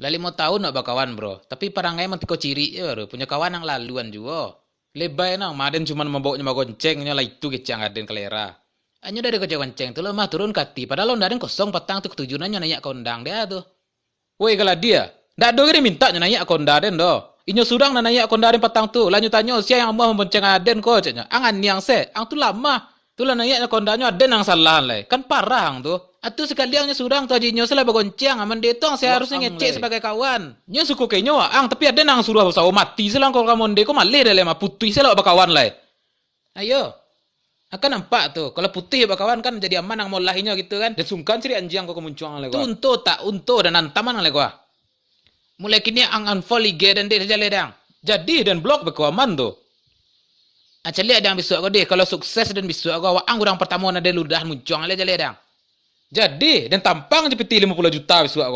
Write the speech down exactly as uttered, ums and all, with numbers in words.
Lah limo taun awak bakawan, bro. Tapi parangai mantiko cirik je baru. Punyo kawan nan laluan juo. Lebai nang, maden cuman mambawoknyo bagonceng, nyo lah itu kecek ang aden kalera. Anyo dari gonceng-gonceng tu lah mah turun ka ati. Padahal onda den kosong patang tu, katuju nyo naiak ka onda dia tu. Woi, Galadia, ndak ado ge dimintak nyo naiak ka onda den doh. Inyo surang nan naiak ka onda den patang tu. Lah nyo tanyo, sia yang amuah mambonceng aden ko, ceknyo. Ang aniang se, ang tu lamah. Tu lah naiaknyo ka ondanyo, aden ang salahan lai. Kan parah ang tu. Atu sakali ang nyo surang tu, aji inyo se lah bagonceng. Aman de tu ang seharusnyo ngecek sebagai kawan. Nyo suko ka inyo ang, tapi aden ang suruah basawo mati se lah ang ko ka onde ko, maleh dah lai mah, putuih se lah awak bakawan lai. Ayo. Akan nampak tu, kalau putuih bakawan kan jadi aman ang molahinyo gitu kan. Dan sungkan cirik anjiang ko ka muncuang lai ko. Tu unto tak, unto dan antaman lai ko. Mulai kini ang unfollow I G den dek sajaleh dang. Jadi den blok beko aman tu. Ah, caliak dang bisuak ko deh, kalau sukses den bisuak ko, awak ang urang partamo nan den ludahan muncuang lai jaleh dang. Jadi, den tampang je pitih limo puluah juta bisuak ko.